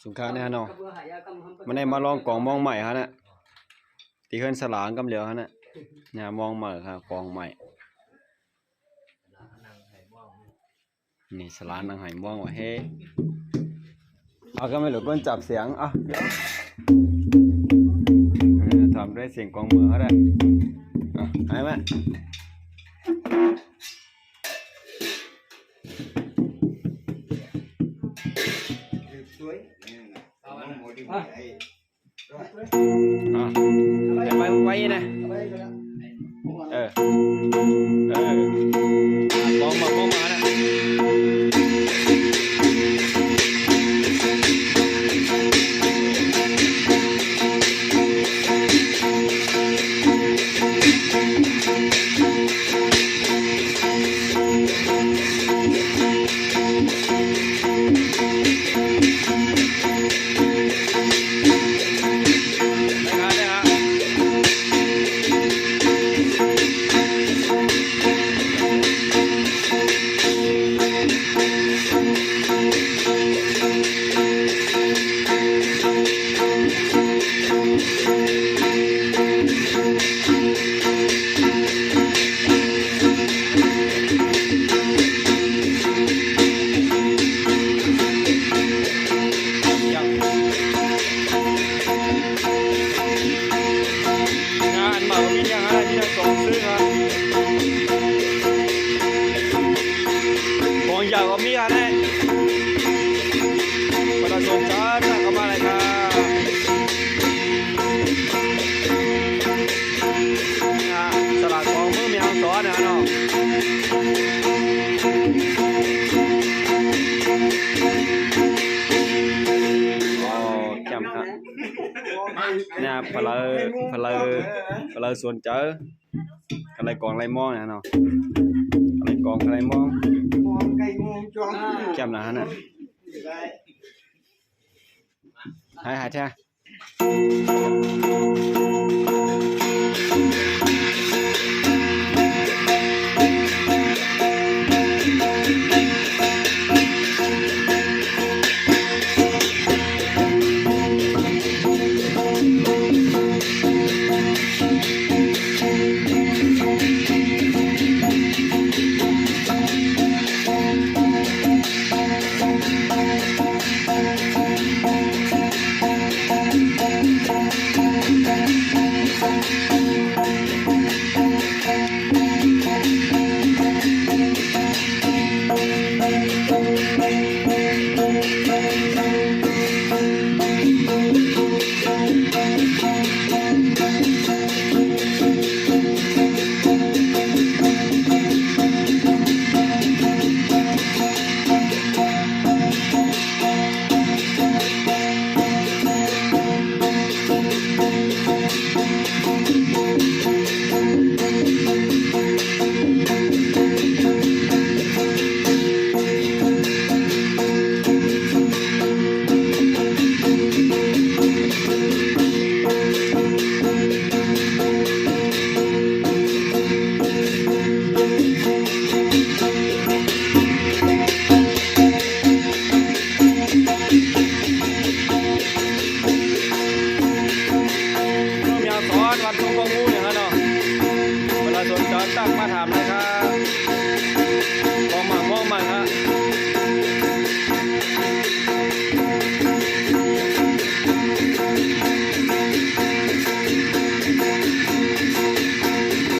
ທຸກທ່ານເນາະ ມາໄດ້ມາລອງກອງມອງໃໝ່ຫັ້ນນະ ທີ່ເຮືອນສະຫຼາງກຳດຽວຫັ້ນນະ ຍາມມອງໃໝ່ ກອງໃໝ່ ນີ້ສະຫຼາງນັ່ງໄຫມອງວ່າເຮ ເອົາ ກໍແມ່ນລູກຄົນຈັບສຽງ ເອົາ ເອີ ທຳດ້ວຍສຽງກອງເມືອງເຮົາໄດ້ ເອົາ ໃຫ້ມາ ເອົາ ໄປໄວໆນະ ເອີ ເອີ ມອງມາ ມອງມານະ. ງານເມົາມີຫຍັງ ມີທັງສອງຊື່ ຂອງຢາກກໍມີອັນນີ້ ປະຊາຊົນຈະເຂົ້າມາໄດ້ຄ່ະ. ອ່າ ຕະຫຼາດຂອງເມືອງແມ່ຮ່ອງສອນນະເນາະ ໂອ້ ແຈ່ມຄັກ ຍາມພະເລີ ພະເລີ ພະເລີສົນໃຈ ກະໄລກອງໄລມອງນະເນາະ ກະໄລກອງກະໄລມອງ ແຈ່ມນະຫັ້ນນະ ຫາຍ ຫາຍແທ້.